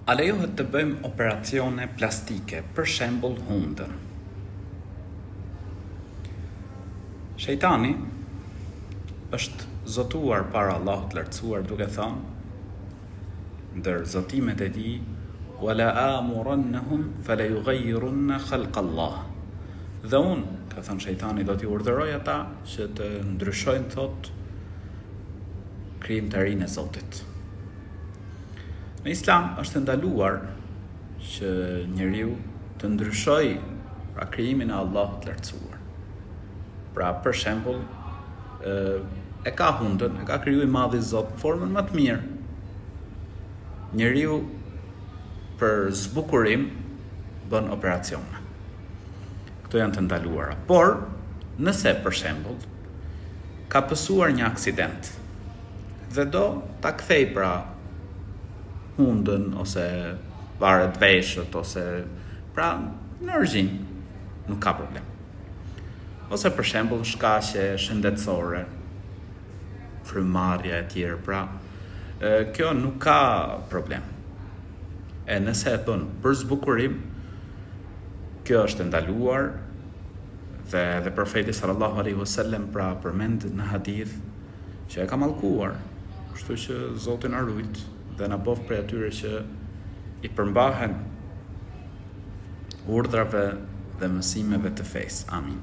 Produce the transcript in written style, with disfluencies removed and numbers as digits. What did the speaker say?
A lejohet të bëjmë operacione plastike, për shembull hundën? Shejtani është zotuar para Allahut të Lartësuar duke thënë ndër zotimet e tij wa la amurannahum fala yughayyirunna khalq Allah. Dhe unë, ka thënë shejtani, do t'i urdhëroj ata që të ndryshojnë thotë krijimtarinë e Zotit. Në Islam është e ndaluar që njeriu të ndryshojë pra krijimin e Allahut të lartësuar. Pra për shembull, e ka hundën, e ka kriju i madhi Zot në formën më të mirë. Njeriu për zbukurim bën operacione. Këto janë të ndaluara. Por, nëse për shembull ka pësuar një aksident dhe do ta kthejë pra hundën ose varet veshët ose pra në origjinë nuk ka problem. Ose për shembull shkaqe shëndetësore, frymëmarrja e tjerë, pra kjo nuk ka problem. E nëse e bën për zbukurim, kjo është e ndaluar dhe edhe profeti sallallahu alaihi wasallam pra përmend në hadith që e ka mallkuar, kështu që Zoti na rujt dhe na bëftë prej atyre që i përmbahen urdhrave dhe mësimeve të fesë. Amin.